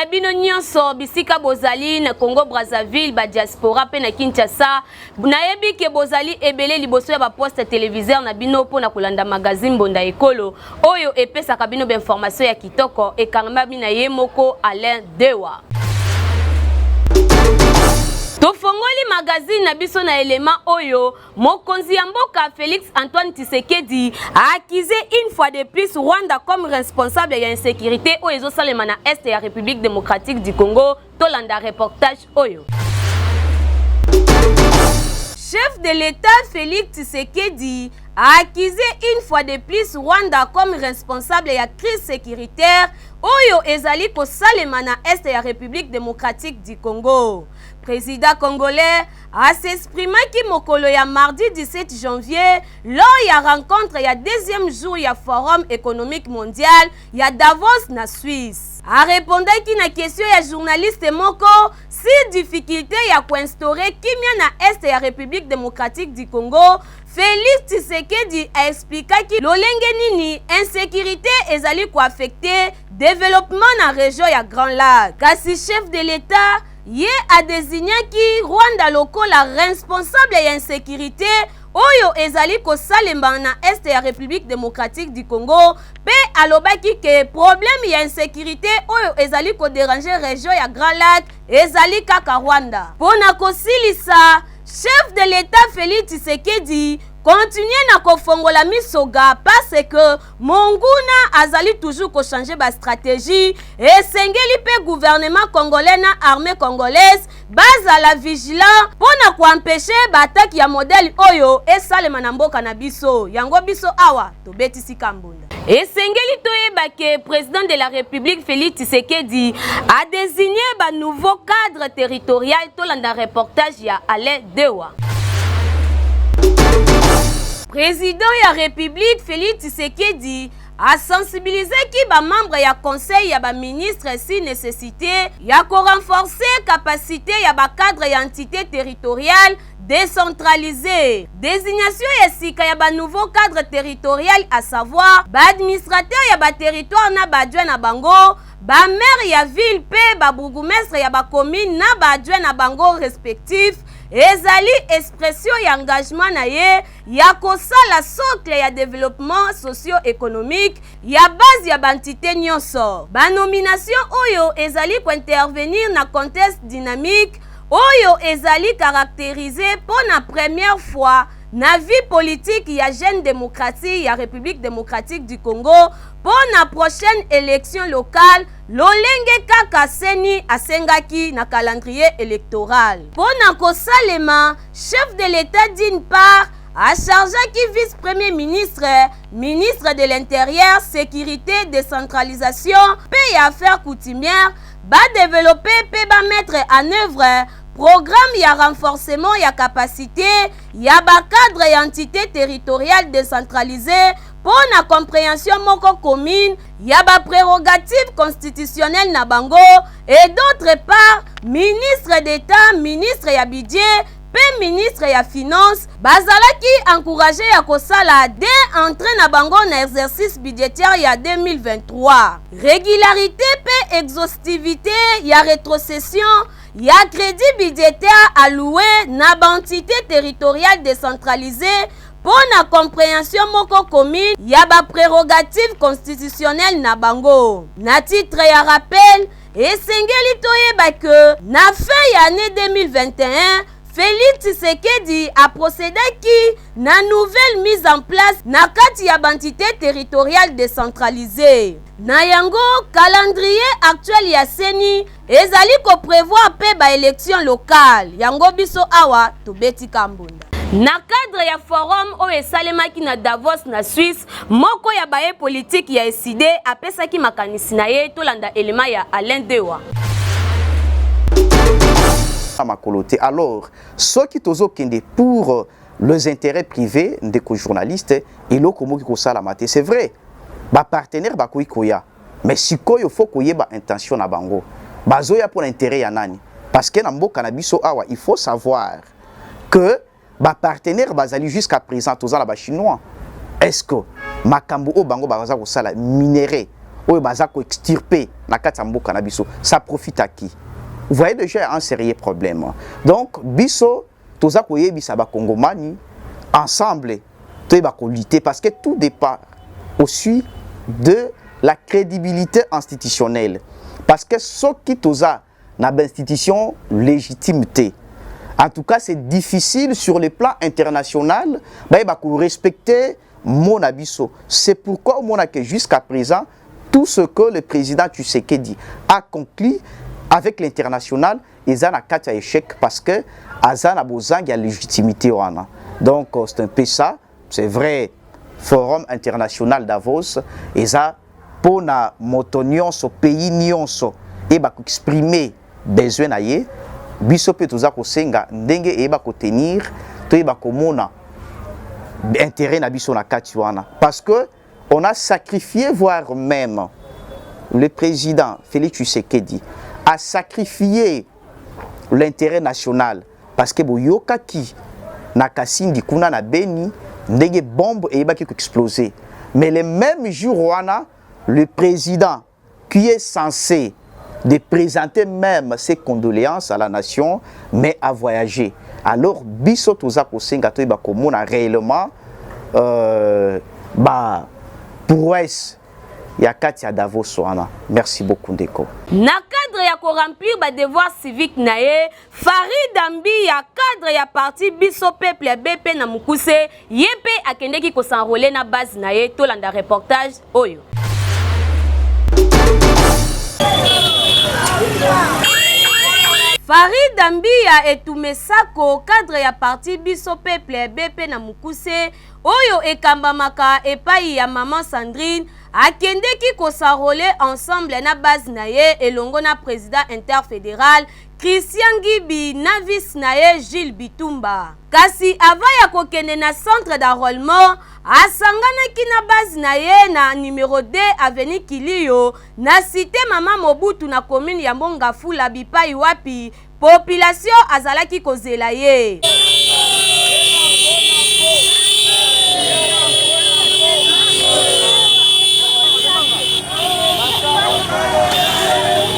na bino nyonso bisika bozali na Congo Brazzaville, ba diaspora pe na Kinshasa. Nayebi ke bozali ebele liboso ya ba poste televiseur na bino mpo na kolanda magazine Mbonda Ekolo oyo epesaka bino ba information ya kitoko ekangami na ye moko Alain Dewa. Tofongoli magazine na biso na elema oyo mokonzi ya mboka Felix Antoine Tshisekedi a accusé une fois de plus Rwanda comme responsable ya insécurité oyo ezosalema na est ya République démocratique du Congo. Tolanda reportage oyo. Chef de l'État Félix Tshisekedi a accusé une fois de plus Rwanda comme responsable ya crise sécuritaire oyo ezali kosalema na est ya République démocratique du Congo. Président congolais as'exprimaki mokolo ya mardi 17 janvier lors ya rencontre ya deuxième jour ya Forum économique mondial ya Davos na Suisse. Arépondaki na question ya journaliste moko si difficulté ya koinstaurer kimia na est ya République démocratique du Congo, Félix Tshisekedi aexplikaki lolenge nini insécurité ezali koaffecter développement na région ya Grand Lac. Kasi chef de l'État ye adésignaki Rwanda lokola responsable ya insécurité oyo ezali kosalema na est ya République démocratique du Congo, mpe alobaki ke problème ya insécurité oyo ezali kodéranger région ya Grand Lac ezali kaka Rwanda. Mpo na kosilisa, chef de l'État Félix Tshisekedi continue na kofongola misoga parce que monguna azali toujours kochanger bastratégie. Esengeli mpe gouvernement congolais na armée congolaise bazala vigilant mpo na koempêcher baattaques ya modèle oyo esalema na mboka na biso. Yango biso awa tobetisi kambunda. Esengeli toyeba ke président de la République Félix Tshisekedi a désigné banouveau cadre territorial. Tolanda reportage ya Alain Dewa. Président ya République Félix Tshisekedi asensibilizaki bamembre ya conseil ya baministre si nécessité ya korenforcer capacité ya bacadre ya entité territoriale décentralisée. Désignation ya sika ya banouveau cadre territorial, à savoir baadministrateur ya baterritoire na baadjoint na bango, bamaire ya ville mpe babourgmestre ya bacommune na baadjoint na bango respectif, ezali expression ya engagement na ye ya kosala socle ya développement socio-économique ya base ya baentité nyonso. Banomination oyo ezali kointervenir na contexte dynamique oyo ezali caractérisé mpo na première fois na vie politique ya jeune démocratie ya République démocratique du Congo mpo na prochaine élection locale, lolenge kaka CENI asengaki na calendrier électoral. Mpo na kosalema, chef de l'État d'une part achargeaki vice-premier ministre, ministre de l'Intérieur, Sécurité, Décentralisation mpe ya Affaires coutumières badévelopper mpe bamettre en œuvre programme ya renforcement ya capacité ya bacadre ya entité territoriale décentralisée mpo na compréhension moko commune ya baprérogative constitutionnelle na bango, et d'autre part ministre d'État, ministre ya Budget mpe ministre ya Finance bazalaki encouragé ya kosala dès entrée na bango na exercice budgétaire ya 2023 régularité mpe exhaustivité ya rétrocession ya crédit budgétaire alloué na baentité territoriale décentralisée mpo na compréhension moko commune ya baprérogative constitutionnelle na bango. Na titre ya rappel, esengeli toyeba ke na fin ya année 2021, Félix Tshisekedi aprocédaki na nouvelle mise en place na kati ya baentité territoriale décentralisée. Na yango, calendrier actuel ya CENI ezali koprévoir mpe baélection locale. Yango biso awa tobeti kambunda. Na cadre ya forum oyo esalemaki na Davos na Suisse, moko ya baye politike ya ECiDé apesaki makanisi na ye. Tolanda elema ya Alain Dewa. Makolo te. Alors soki tozokende pour les intérêts privés, ndeko journaliste, eloko moki kosalama te. C'est vrai, bapartenaire bakoki koya, mais sikoyo faut koyeba intention na bango, bazoya mpo na intérêt ya nani? Parce que na mboka na biso awa, il faut savoir que bapartenaire bazali, jusqu'à présent toza na bachinois. Est ce que makambo oyo bango baza kosala, minerai oyo baza koextirper na kati ya mboka na biso, ça profite à qui? Vous voyez déjà un sérieux problème. Donc biso toza koyebisa bakongomani ensemble toyeba kolutter, parce que tout dépend aussi de la crédibilité institutionnelle, parce que soki toza na bainstitution légitime te, en tout cas c'est difficile sur le plan international bayeba korespecter mot na biso. C'est pourquoi omonake jusqu'à présent, tout ce que le président Tshisekedi a conclu avec l'international eza na kati ya échec, parce que aza na bozangi ya légitimité wana. Donc c'est un peu ça. C'est vrai, Forum international Davos eza mpona moto nyonso, pays nyonso eyeba koexprimer besoin na ye. Biso mpe toza kosenga ndenge eyeba kotenir, toyeba komona intérêt na biso na kati wana, parce que on a sacrifié, voire même le président Félix Tshisekedi a sacrifié l'intérêt national, parce que boyokaki na Kasindi kuna na Beni ndenge bombe eyebaki koexploser. Mais le même jour wana, le président qui est censé de présenter même ses condoléances à la nation, mais a voyagé. Alors biso toza kosenga toyeba komona réellement ba prouesse ya kati ya Davos wana. Merci beaucoup, ndeko. Na cadre ya koremplir badevoir civique na ye, Farida Mbiya, cadre ya parti Biso Peuple, BP na mokuse, ye mpe akendeki kos'enrôler na base na ye. Tolanda reportage oyo. Farida Mbiya Etumesako, cadre ya parti Biso Peuple, BP na mokuse, oyo ekambamaka epai ya mama Sandrine, akendeki kos'enrôler ensemble na base na ye elongo na président interfédéral Christian Ngibi na vice na ye Gilles Bitumba. Kasi avant ya kokende na centre d'enrôlement, asanganaki na base na ye na numero 2 avenue Kilio, na cité Mama Mobutu, na commune ya Mont-Ngafula, bipai wapi population azalaki kozela ye.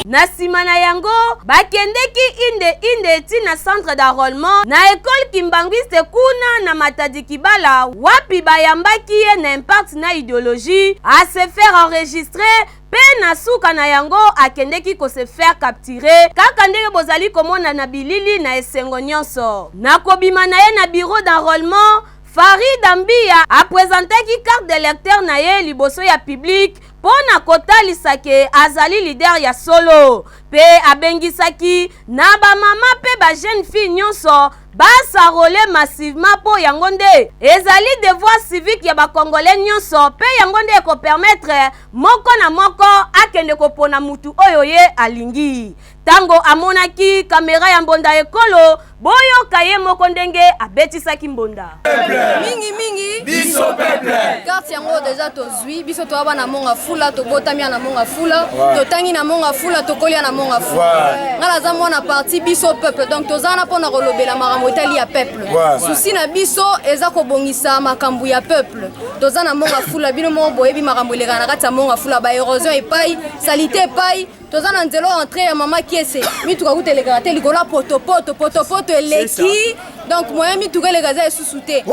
Na nsima na yango, bakendeki inde inde ti na centre d'enrôlement na ekole kimbanguiste kuna na Matadi Kibala, wapi bayambaki ye na impact na idéologie, a se faire enregistrer, mpe na suka na yango akendeki kose faire capturer, kaka ndenge bozali komona na bilili. Na esengo nyonso, na kobima na ye na bureau d'enrôlement, Farida Mbiya apresentaki carte d'électeur na ye liboso ya public mpo na kotalisa ke azali leader ya solo, mpe abengisaki na bamama mpe bajeune fille nyonso bas'enrôler massivement, mpo yango nde ezali devoir civique ya bakongolais nyonso, mpe yango nde ekopermettre moko na moko akende kopona mutu oyo ye alingi. Ntango amonaki kamera ya mbonda ekolo, boyoka ye moko ndenge abetisaki mbonda. Mingi mingi. Biso peuple. Carte yango deja tozwi. Biso toya bana Mont-Ngafula, tobotami ya na Mont-Ngafula, totangi na Mont-Ngafula, tokolia na Mont-Ngafula. Ngai naza mwana parti Biso Peuple, donc toza wana mpona kolobela makambo etali ya peuple. Souci na biso eza kobongisa makambo ya peuple. Toza na Mont-Ngafula, bino moko boyebi makambo elekaka na kati ya Mont-Ngafula, baérosion epai, saleté epai. Toza na nzela entrée ya mama Kiese, mituka kuta elekaka te likolo ya potopoto, potopoto eleki, donc moyen mituka eleka eza lisusu te.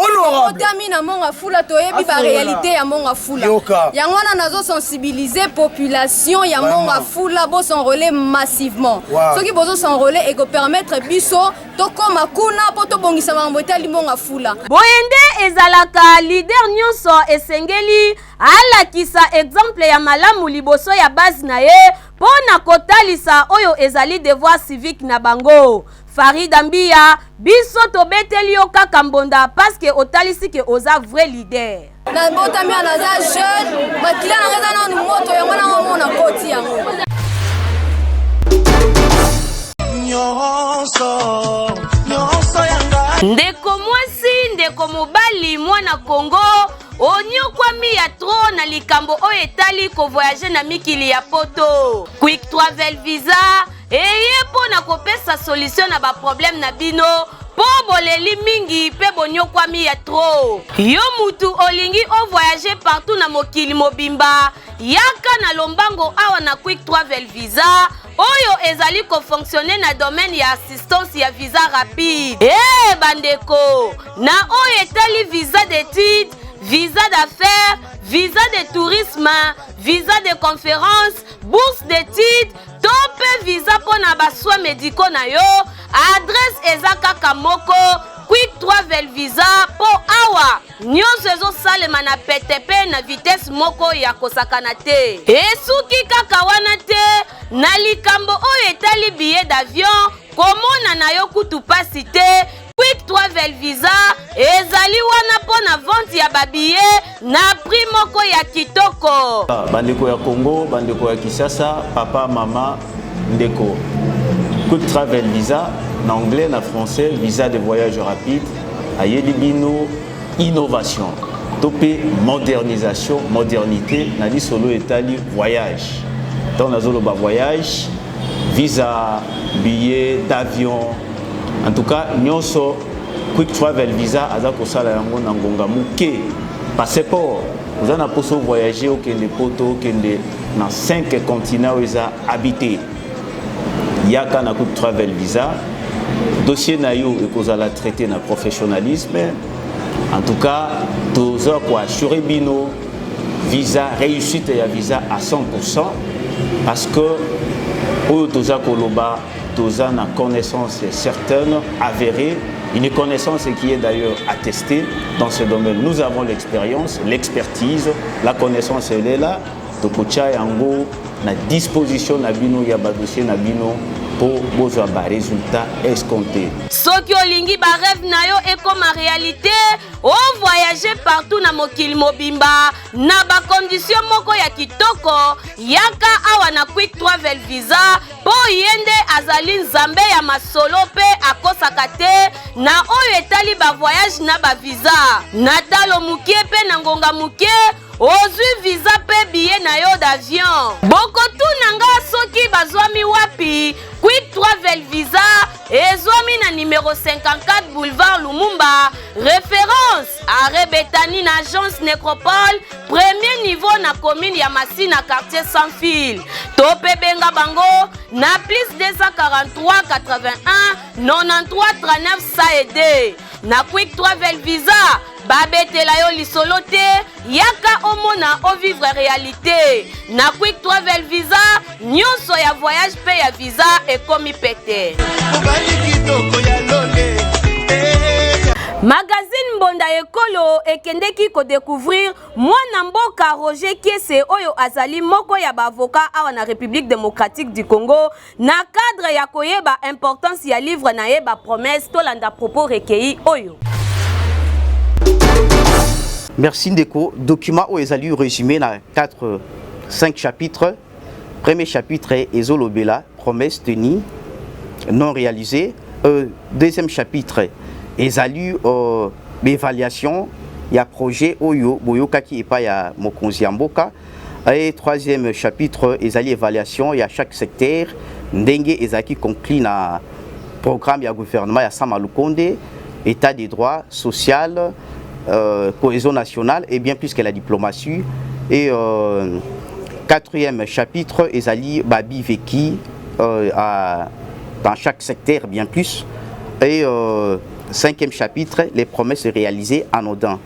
Otami na Mont-Ngafula, toyebi baréalité ya Mont-Ngafula. Yango wana nazosensibiliser population ya Mont-Ngafula, bos'enrôler massivement. Soki bozos'enrôler, ekopermettre biso tokóma kuna mpo tobongisa makambo etali Mont-Ngafula. Boye nde ezalaka. Leader nyonso esengeli alakisa exemple ya malamu liboso ya base na ye mpo na kotalisa oyo ezali devoir civique na bango. Farida Mbiya, biso tobeteli yo kaka mbonda parce que otalisi ke oza vrai leader. Nabotami ya naza jeune, makila nanga eza nanu moto, yango nanga mona koti yango. Nyonso nyonso yanga. Ndeko mwasi, ndeko mobali, mwana Kongo onyokwami ya trop na likambo oyo etali kovoyager na mikili ya poto, Quick Travel Visa eye mpo na kopesa solution na baproblème na bino. Mpo boleli mingi mpe bonyokwami ya trop. Yo mutu olingi o voyager partout na mokili mobimba, yaka na lombango awa na Quick Travel Visa oyo ezali ko fonctionner na domaine ya assistance ya visa rapide. Ee bandeko, na oyo etali visa d'études, visa d'affaires, visa de tourisme, visa de conférence, bourse d'études to mpe visa mpo na ba soins médicaux na yo, adresse eza kaka moko, Quick Travel Visa, mpo awa nyonso ezosalema na pete mpe na vitesse moko ya kosakana te. Esuki kaka wana te, na likambo oyo etali billet d'avion, komona na yo kutu pasi te. Quick Travel Visa ezali wana mpo na vente ya ba billets na prix moko ya kitoko. Bandeko ya Congo, bandeko ya Kinshasa, papa, mama, ndeko. Quick Travel Visa, na anglais, na français, visa de voyage rapide, ayeli bino innovation to mpe modernisation, modernité na lisolo etali voyage. Ntango nazoloba voyage, visa, billet d'avion, en tout cas nyonso Quick Travel Visa aza kosala yango na ngonga moke. Passeport, oza na poso voyager, okende poto, okende na 5 continents oyo eza habité, yaka na Quick Travel Visa, dossier na yo ekozala traité na professionnalisme. En tout cas toza koassure bino visa, réussite ya visa à 100%, parce que oyo toza koloba, toza na connaissance certaine, avérée, une connaissance qui est d'ailleurs attestée dans ce domaine. Nous avons l'expérience, l'expertise, la connaissance, elle est là. Tokotia yango na disposition na bino ya badossier na bino mpo bozwa barésultat escompté. Soki olingi barêve na yo ekoma réalité, ovoyage partout na mokili mobimba na bacondition moko ya kitoko, yaka awa na Quick Travel Visa, mpo ye nde azali nzambe ya masolo mpe akosaka te na oyo etali bavoyage na bavisa. Na talo moke mpe na ngonga moke, ozwi visa mpe billet na yo d'avion. Bokotuna nga soki bazwami wapi. Quick Travel Visa ezwami na numero 54 boulevard Lumumba, référence arrêt Betani, na agence Nécropole, premier niveau, na commune ya Masina, quartier Sans Fil. To mpe benga bango na plus 243 81 93 39 102. Na Quick Travel Visa, babetela yo lisolo te, yaka omona, ovivre réalité. Na Quick Travel Visa, nyonso ya voyage mpe ya visa ekomi pete. Mobali kitoko ya lole. Magazine Mbonda Ekolo ekendeki kodécouvrir mwana mboka Roger Kiese, oyo azali moko ya baavocat awa na République démocratique du Congo, na cadre ya koyeba importance ya livre na ye bapromesse. Tolanda propos recueilli oyo. Merci ndeko. Document oyo ezali résumé na 4 5 chapitres. Premier chapitre ezolobela promesse tenue, non réalisée. Deuxième chapitre ezali évaluation ya projet oyo boyokaki epai ya mokonzi ya mboka. Et troisième chapitre ezali évaluation ya chaque secteur ndenge ezalaki conclu na programme ya gouvernement ya Sama Lukonde: état des droits, social, cohésion nationale et bien plus que la diplomatie. Et quatrième chapitre ezali babi vécu dans chaque secteur, bien plus. Et cinquième chapitre, les promesses réalisées anodin.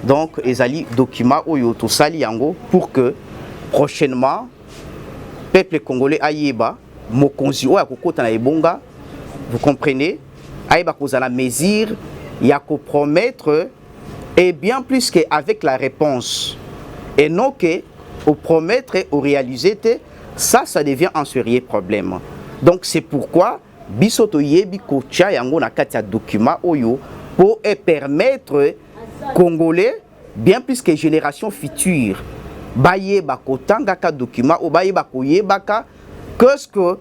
Donc ezali document oyo tosali yango pour que prochainement peuple congolais ayeba mokonzi oyo akokota na ebonga, vous comprenez, ayeba kozala mesure ya kopromettre et bien plus que avec la réponse, et non que au promettre et au réaliser te. Ça devient un sérieux problème. Donc c'est pourquoi biso toyebi kotia yango na kati ya document oyo pour permettre congolais, bien plus que génération future, bayeba kotangaka document oyo, bayeba koyebaka qu'est-ce que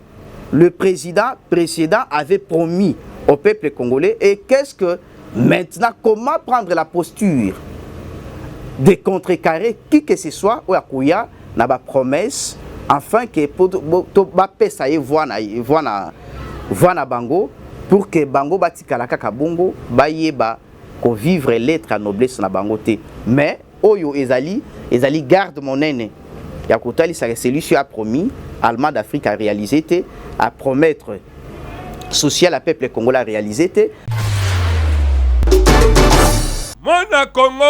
le président précédent avait promis au peuple congolais et qu'est-ce que maintenant, comment prendre la posture de contrecarrer qui que ce soit oyo akoya na bapromesse, afin que po to bapesa ye voix na voix na voix na bango. Pour que bango batikala kaka bongo, bayeba kovivre lettre ya noblesse na bango te. Mais oyo ezali ezali garde monene ya kotalisaka celui-ci a promis Allemand d'Afrique a réalisé te, a promettre social ya peuple congolais a réalisé te. Mwana Congo,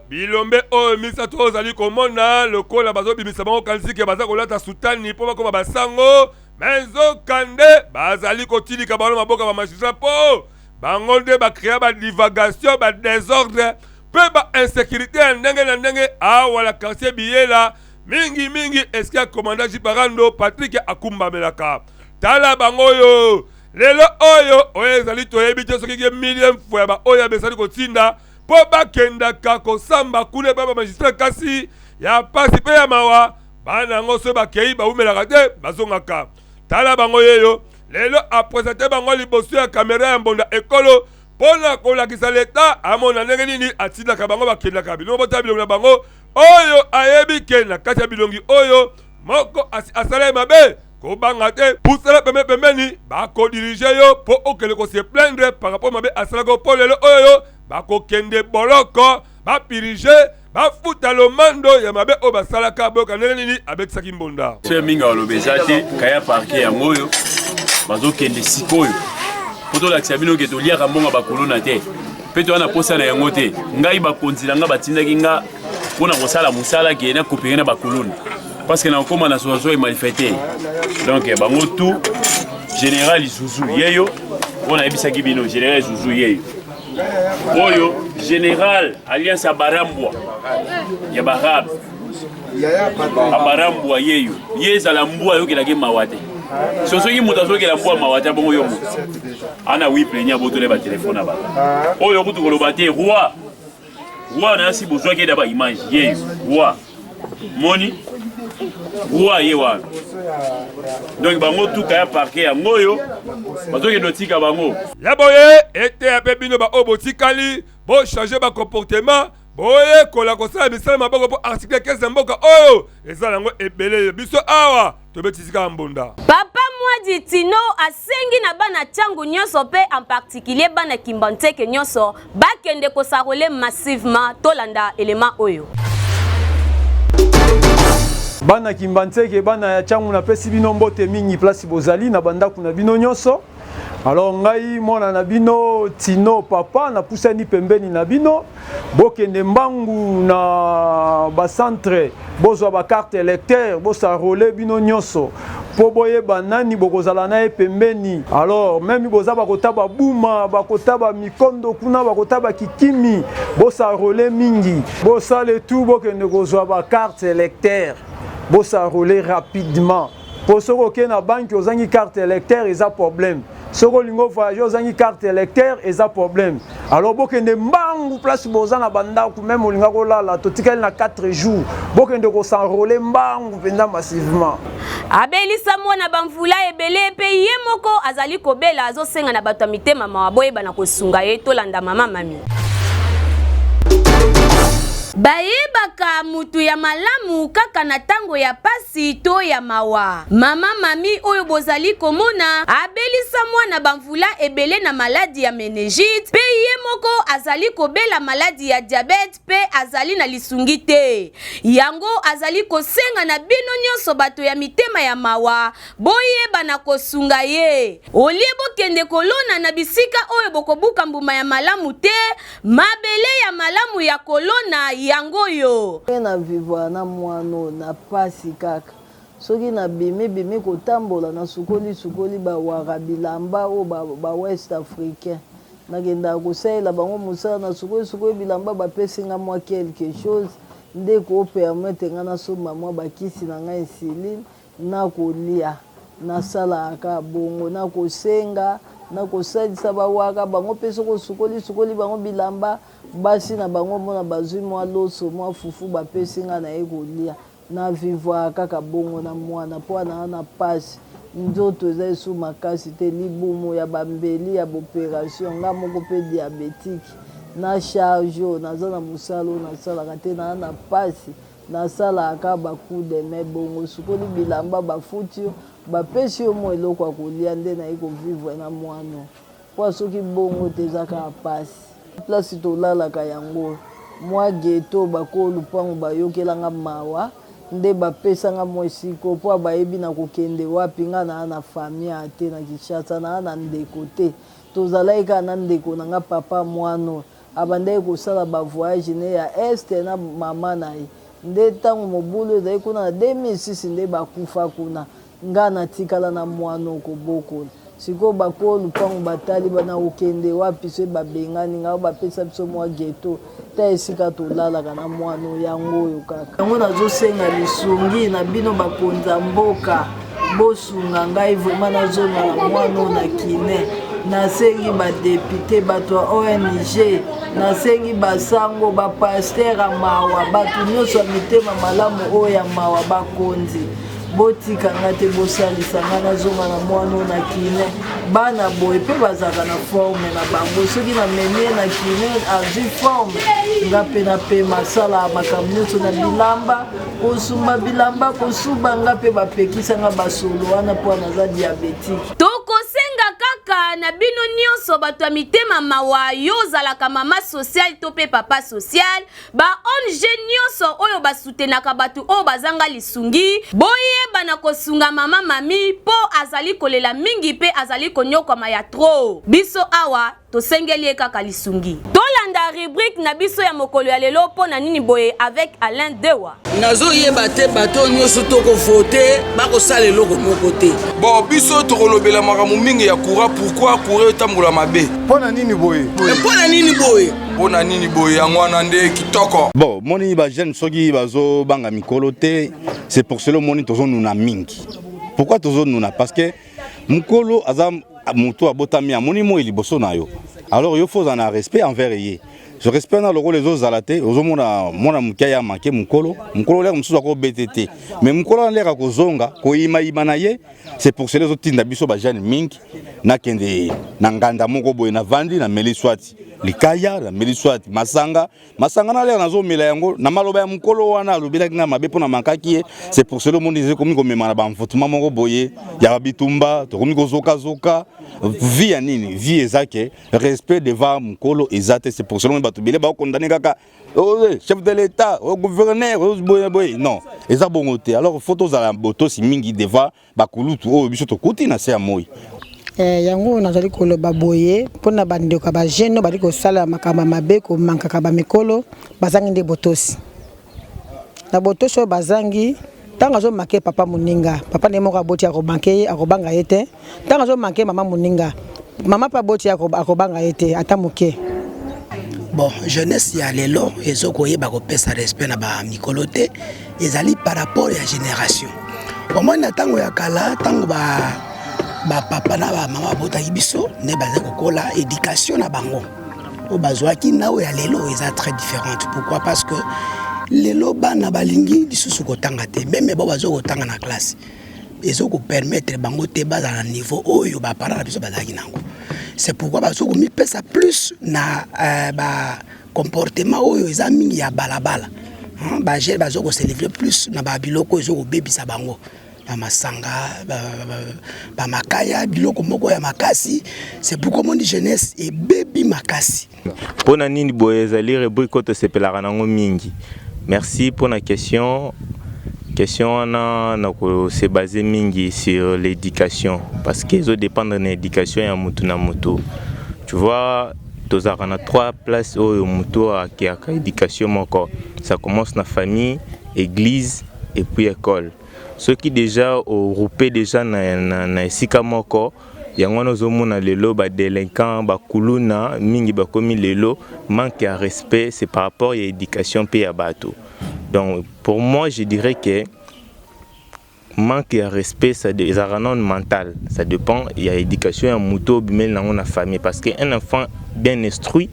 bilombe oyo misato oyo ozali komona lokola bazobimisa bango kanisi ke baza kolata sutani mpo bakoma basango, me nzokande bazali kotilika bango na maboko ya bamagistrat mpo bango nde bakrea badivagation, badesordre mpe ba insécurité ya ndenge na ndenge awa na quartier Biyela, mingi mingi esika commandant Jiparando Patrick akumbamelaka. Tala bango oyo lelo oyo oyo ezali toyebi te soki ke millième fois ya baoyo abesali kotinda mpo bakendaka kosamba kuna epai ba magistrat, kasi ya pasi mpe ya mawa, bana yango soki bakei bawumelaka te, bazongaka. Tala bango yeyo lelo apresente bango liboso ya kamera ya mbonda ekolo mpo na kolakisa leta amona ndenge nini atindaka bango bakendaka. Bilongo botala bilongi na bango oyo ayebi ke na kati ya bilongi oyo moko asala ye mabe, kobanga te, pusana pembe pembeni, bakodirige yo mpo okende kose plaindre par rapport mabe asalaka mpo lelo oyo bakokende boloko, bapirige, bafuta lomando ya mabe oyo basalaka. Boyoka ndenge nini abetisaki mbonda. Soki mingi aloba eza te, kaya parke yango oyo bazokende sikoyo mpo tolakisa bino ke toliaka mbongo bakuluna te mpe toya na posa na yango te. Ngai bakonzi na ngai batindaki nga mpo na kosala mosala ke na coopere na bakuluna parce que nakokoma na association emalfaiteur. Donc bango tout, général Zuzu yeyo oyo nayebisaki bino, général Zuzu yeyo oyo, général alliance ya barambwa ya barabe abarambwa yeyo, ye ezala mbwa ayokelaki mawa te. So soki moto azokela mbwa mawa te, abongo yo moto ana wi plaignant abotole batelefone na bato oyo kutu koloba te. Roi roi nasi bozwaki eda baimage yeyo, roi moni roi ye wana. Donc bango tuka ya parke yango oyo bazokende otika bango. Ya boye eteya mpe bino baoyo botikali, bochange bacomportement, boyekola kosala misala maboko mpo article 15 ya mboka oyo eza yango ebele. Biso awa tobetisi kaka mbonda. Papa Mwadi Tino asengi na bana Tshangu nyonso mpe en particulier bana Kimbanseke nyonso bakende kos'enrôler massivement. Tolanda elema oyo. Bana Kimbanseke, bana ya Tshangu, napesi bino mbote mingi place bozali na bandako na bino nyonso. Alors ngai mwana na bino Tino papa napusani pembeni na bino, bokende mbangu na bacentre, bozwa bacarte électeur, bos'enrôler bino nyonso mpo boyeba nani bokozala na ye pembeni. Alors même boza bakota babuma, bakota bamikondo kuna, bakota bakikimi, bos'enrôler mingi, bosala tout bokende kozwa bacarte électeur, bos'enrôler rapidement mpo soki okei na banque ozangi carte électeur, eza problème. Soki olingi ovoyage ozangi carte électeur, eza problème. Alors bokende mbangu place boza na bandako, même olinga kolala, totikali na 4 jours, bokende kos'enrôler mbangu mpenza massivement. Abelisa mwana bamvula ebele mpe ye moko azali kobela, azosenga na bato ya mitema mawa boyeba na kosunga ye. Tolanda mama Mami. Bayebaka mutu ya malamu kaka na ntango ya pasi to ya mawa. Mama Mami oyo bozali komona abelisa mwana bamvula ebele na maladi ya méningite mpe ye moko azali kobela maladi ya diabète mpe azali na lisungi te. Yango azali kosenga na bino nyonso bato ya mitema ya mawa boyeba na kosunga ye. Olie bokende kolona na bisika oyo bokobuka mbuma ya malamu te, mabele ya malamu ya kolona yango oyo. Mpe na vivre na mwana oyo na pasi kaka. Soki nabimi bimi kotambola, nasukoli sukoli bawara bilamba oyo ba west africain, nakendaka kosalela bango mosala, nasukoli sukoli bilamba, bapesi nga mwa quelque chose nde ekopermettre nga nasomba mwa bakisi na ngai, insuline na kolia. Nasalaka kaka bongo, nakosenga, nakosalisa bawaka bango mpe soki osukoli sukoli bango bilamba, basi na bango omona bazwi mwa loso, mwa fufu, bapesi nga naye kolia. Na vivwaka kaka bongo na mwana mpo ana na pasi, nzoto eza esu makasi te, libumu ya bambeli ya boperation, nga moko mpe diabetike na charge oyo naza na mosala oyo nasalaka te, naa na pasi. Nasalaka kaka ba coup de main bongo, osukoli bilamba bafuti yo, bapesi yo mwa eloko ya kolia nde naye kovivre na mwana oyo. Po soki bongo te eza kaka pasi. Place tolalaka yango oyo. Mwa ghetto bakolo lupangu bayokela nga mawa nde bapesa nga mwa esika oyo po bayebi nakokende wapi nga naa na famille awa te na Kinshasa naa na ndeko te tozalaki kaka na ndeko na nga papa mwana oyo abandaki kosala ba voyage ne ya est na mama na ye nde tango mobulu ezalaki kuna na 2006 nde bakufa kuna Nga natikala na muana oyo kobokola sikoyo bakolo lupangu batali ba nakokende wapi soki babengani nga ba pesa biso mua ghetto ta esika tolalaka na muana oyo yango oyo kaka. Yango nazosenga lisungi na bino bakonzi ya mboka bosunga ngai vraiment nazonga na muana oyo na kine nasengi ba depute bato ya ong nasengi basango ba pasteur ya mawa bato nyonso ya mitema malamu oyo ya mawa bakonzi Botika nga te bosalisa nga nazonga na mwana oyo na kine bana boye mpe bazalaka na forme na bango soki namemi ye na kine azwi forme nga mpe napema asalaka makambo nyonso na bilamba kosumba bilamba kosuba nga mpe bapekisa nga basolo wana mpo naza diabetike Tokosenga kaka na bino nionso bato ya mitema mawa yo ozalaka mama social to pe papa social Ba ong nionso oyo ba soutenaka batu oyo bazanga lisungi, boyeba na kosunga mama Mamie po azali kolela mingi pe azali koniokwama ya trop. Biso awa tosengeli ye kaka lisungi. Tolanda rubrique na biso ya mokolo ya lelo po na nini boye avec Alain Dewa. Nazo yeba te bato oyo nioso toko vote bako sala eloko moko te. Bon biso tokolobela makambo mingi ya courant pourquoi courant etambola mabe. Pona nini boye? Pona nini boye? Pona nini boye yango wana nde kitoko. Bon moni ba jeune soki bazo banga mikolo te c'est pour cela omoni tozo nuna mingi. Pourquoi tozo nuna? Parce que mukolo aza moto abotami amoni moi liboso na yo alors yo faut ozala na respect envers ye. So respect na lokola ezozala te ozomona mwana moke aya manke mokolo mokolo lere mosusu akobete te mais mokolo wana lere akozonga koyimayima na ye c'est pour cela ezotinda biso bajeune mingi nakende na nganda moko boye navandi nameli swati likaya nameli swati masanga masanga na lere nazomela yango na maloba ya mokolo wana alobelaki ngai mabe mpo na mankaki ye c'est pour cela omoni ekomi komema na baenvoûtement moko boye ya bitumba tokomi kozokazoka vie ya nini vie eza ke respect devant mukolo eza te c'est pour cela bato bele ba condamner kaka oh, eh, chef de l'état oh, gouverneur oh, boye boye non eza bongo te alors faut tozala botosi mingi devant bakulutu oyo biso tokuti na se ya moi. Eh, yango nazali koloba boye mpo na bandeko ya bajeune oyo bali kosala makambo ya mabe komankaka bamikolo bazangi nde botosi na botosi oyo bazangi ntango azomake papa moninga papa nde moko aboti akobanke ye akobanga ye te ntango azomanke mama moninga mama mpe aboti ye akobanga ye te ata moke. Bon, jeunesse ya lelo ezo koyeba kopesa respect na ba mikolo te, ezali par rapport ya generation. Omoni na ntango ya kala, ntango ba ba papa na ba mama babotaki biso nde bazali kokola, education na bango oyo bazwaki na oyo ya lelo eza très différente. Pourquoi? Parce que lelo bana balingi lisusu kotanga te, meme bao bazo kotanga na classe ezo ko permettre bango te bazala na niveau oyo ba parents na biso bazalaki nango. C'est pourquoi bazo komipesa plus na euh, ba comportement oyo eza mingi ya balabala. Hein, ba jeunes bazo ko se livrer plus na ba biloko ezo kobebisa bango ba masanga ba, ba, ba, ba makaya biloko moko ya makasi. C'est pourquoi omoni jeunesse ebebi makasi. Mpo na nini boye ezali rubrique oyo tosepelaka na yango mingi. Merci mpo na question. Question wana nako se baser mingi sur l'education parce que ezo dependre na education ya mutu na mutu. Tu vois tozalaka na trois places oyo mutu akeyaka education moko. Ça commence na famille, eglise et puis ecole. Soki dejà o rouper dejà na, na, na esika moko Yango wana ozo mona lelo ba delinquants, ba kuluna mingi bakomi lelo manque ya respect c'est par rapport ya education pe ya batu. Donc pour moi je dirais que manque ya respect ça ezalaka nanu mental, ça depend ya education ya mutu oyo obimeli nango na famille parce que un enfant bien instruit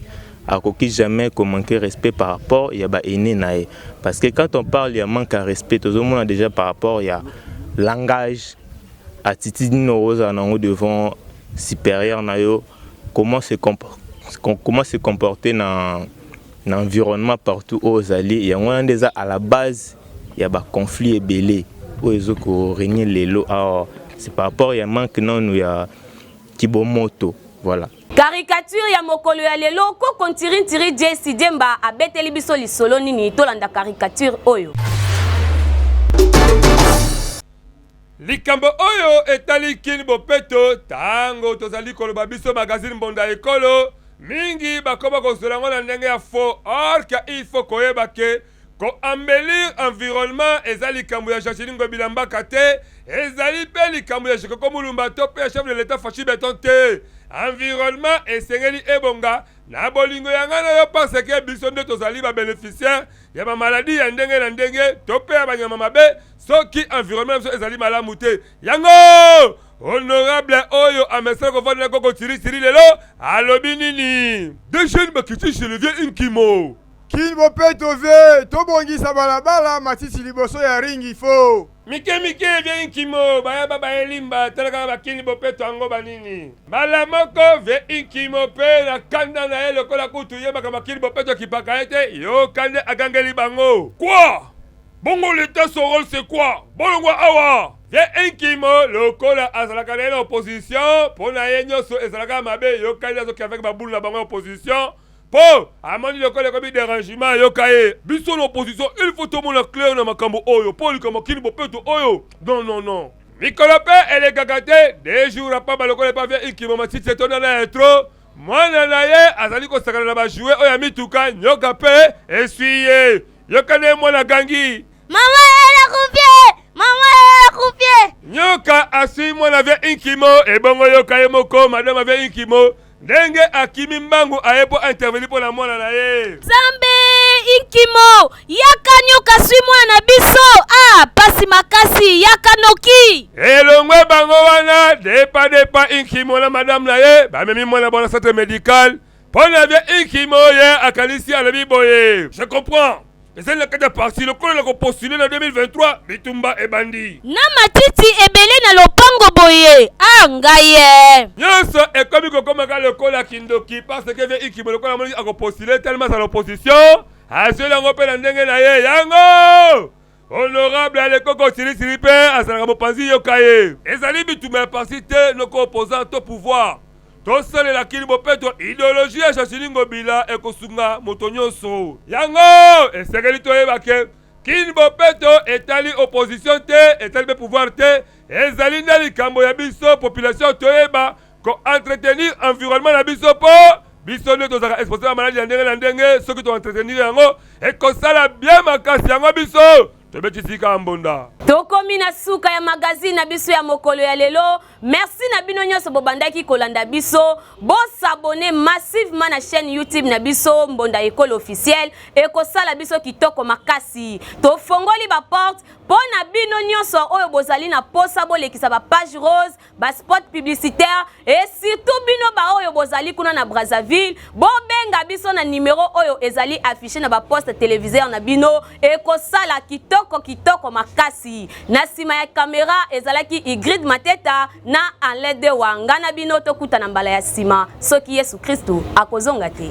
akoki jamais ko manquer respect par rapport ya ba aines na ye parce que quand on parle ya manque ya respect tozo mona dejà par rapport ya langage Attitude nini okozala na yango devant superieur na yo, comment se comment se comporter na na environnement partout oyo ozali, yango wana nde eza à la base ya ba conflits ebele oyo ezo ko regner lelo awa, c'est par rapport ya manque nanu ya kibomoto voilà. Caricature ya mokolo ya lelo, Koko Ntiri Ntiri JC Diemba abeteli biso lisolo nini? Tolanda caricature oyo. Likambo oyo etali Kin Bopeto, tango tozali koloba biso magazine Mbonda Ekolo, mingi bakoma kozwela yango na ndenge ya faux or que il faut koyeba que ko embellir environnement eza likambo ya Gentiny Ngobila Mbaka te, ezali mpe likambo ya Gecoco Mulumba to mpe ya chef de l'Etat Fatshi Beton te. Environnement esengeli ebonga na bolingo ya ngai na yo parce que biso nde tozali ba beneficiaires ya ba maladies ya ndenge na ndenge to mpe ya banyama mabe soki environnement na biso ezali malamu te. Yango honorable oyo amesana kovanda na koko Thierry Thierry lelo alobi nini? Des jeunes bakiti chez le vieux Nkimo. Kin bopeto vie tobongisa balabala matiti liboso ya ringi fo. Mike mike vie Nkimo baya ba baye limba tala kaka ba kin bopeto yango ba nini mbala moko vie Nkimo pe na kanda na ye lokola kutu ye makambo ya kin bopeto akipaka ye te yoka nde agangeli bango quoi bongo l'etat son role c'est quoi bolongwa awa vie Nkimo lokola azalaka na ye na opposition po na ye nyoso ezalaka mabe yoka nde azoki avec ba boule na bango ya opposition Po amoni lokola ekomi derangement yoka ye. Biso na opposition il faut tomona clair na makambo oyo po likambo kin bopeto oyo non non non. Mikolo pe elekaka te deux jours ya pamba lokola epa vieux Ikimo matiti etonda na etro mwana na ye azali kosakana na ba jouets oyo ya mituka nyoka pe esui ye yoka nde mwana agangi. Mama nakufi! Mama nakufi! Nyoka asui mwana vieux Inkimo ebongo yoka ye moko madame vieux Inkimo Ndenge akimi mbangu aye mpo a intervenir mpo na mwana na ye. Nzambe Inkimo yaka nyoka sui mwana na biso ah pasi makasi yaka noki. Elongwe bango wana depa depa Inkimo na madame na ye bamemi mwana bona centre medical mpo na vie Inkimo ye akanisi alobi boye je comprends Ezali na kati ya parti lokola na kopostuler na 2023 bitumba ebandi. Na matiti ebele na lopango boye ah ngai eh. Nionso ekomi kokoma kaka lokola kindoki parce que vieux Ikimo lokola amoni akopostuler tellement azala opposition azweli yango mpe na ndenge na ye yango honorable Alekoko Silisili mpe azalaka mopanzi yoka ye. Ezali bitumba ya parti te noko opposant to pouvoir. Tosalela kin bopeto ideologie ya Gentiny Ngobila ekosunga moto nyonso. Yango esengeli toyeba ke kin bopeto etali opposition te, etali mpe pouvoir te, ezali nde likambo ya biso population toyeba ko entretenir environnement na biso mpo biso nde tozalaka expose ba maladi ya ndenge na ndenge. Soki to entretenir yango ekosala bien makasi. Yango biso tobeti sika mbonda. Tokomi na suka ya magazine na biso ya mokolo ya lelo. Merci na bino nyonso bobandaki kolanda biso. Bo s'abonner massivement na chaîne YouTube na biso Mbonda Ekolo officiel ekosala biso kitoko makasi. Tofongoli ba porte mpo na bino nyonso oyo bozali na posa bolekisa ba page rose, ba spot publicitaire et surtout bino ba oyo bozali kuna na Brazzaville, bobenga biso na numero oyo ezali affiché na ba poste téléviseur na bino ekosala kitoko kitoko makasi. Na sima ya camera ezalaki Ingrid Mateta na Alain Dewa. Nga na bino tokutana mbala ya sima soki Yesu Kristu akozonga te.